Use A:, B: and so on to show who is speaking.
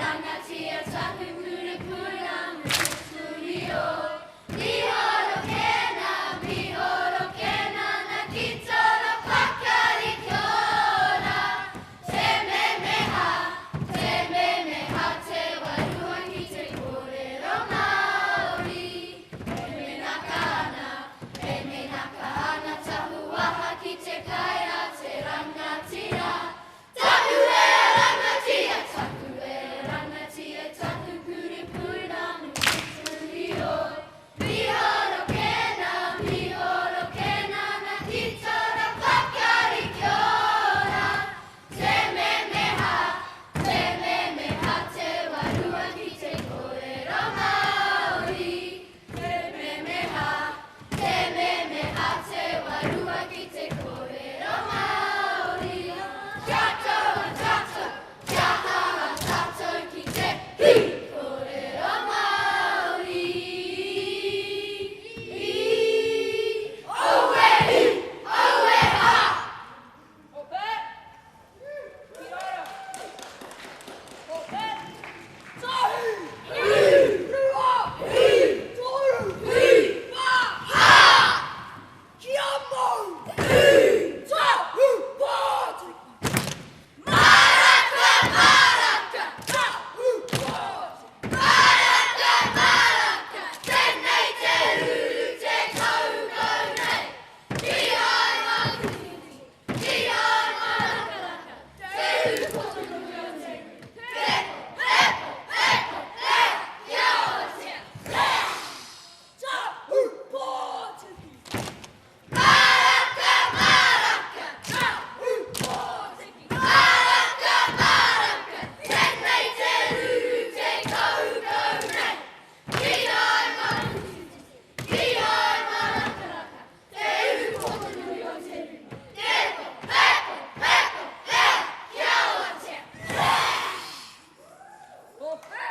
A: rangatira taku kura pounamu tuturi o Mihoro kena, mihoro kena na ki toro pakari kia ora Te memeha, te memeha te wairua ki te kōrero Māori E menaka ana, e menaka ana tahu waha ki te kai a te rangatira Taku e rangatira, taku e rangatira, taku kuru pounamu tuturi o Mihoro kena, mihoro kena na ki toro pakari kia ora Te memeha, te memeha te wairua ki te kōrero Māori Te memeha, te memeha te wairua ki te kōrero Māori Kia kaua tātou, kia hanga tātou ki te hī kōrero Māori Aue hi, aue ha!
B: Ope! Kia ora! Ope! Tahi! Hi! Rua! Hi! Toru! Hi! Wha! Ha! Kia mau! Hi! Tahu pātiki!
A: Maraka! Maraka!
B: Tahu pātiki!
A: Maraka! Maraka! Tēnei te ruru te kaukau nei! Kīhai ngā kutukutu, kīhai ngā rakaraka, te ūpotonui o te iwi, Repo, repo, repo, rea, kia otia, rea!
B: Tahu pātiki!
A: Maraka, maraka!
B: Tahu pātiki!
A: Maraka, maraka! Tēnei te ruru te kaukau nei! Kīhai ngā kutukutu, kīhai ngā rakaraka, Te ūpokonui o te rima. Repo, repo, repo, rea, kia otia, rea!
B: Ope!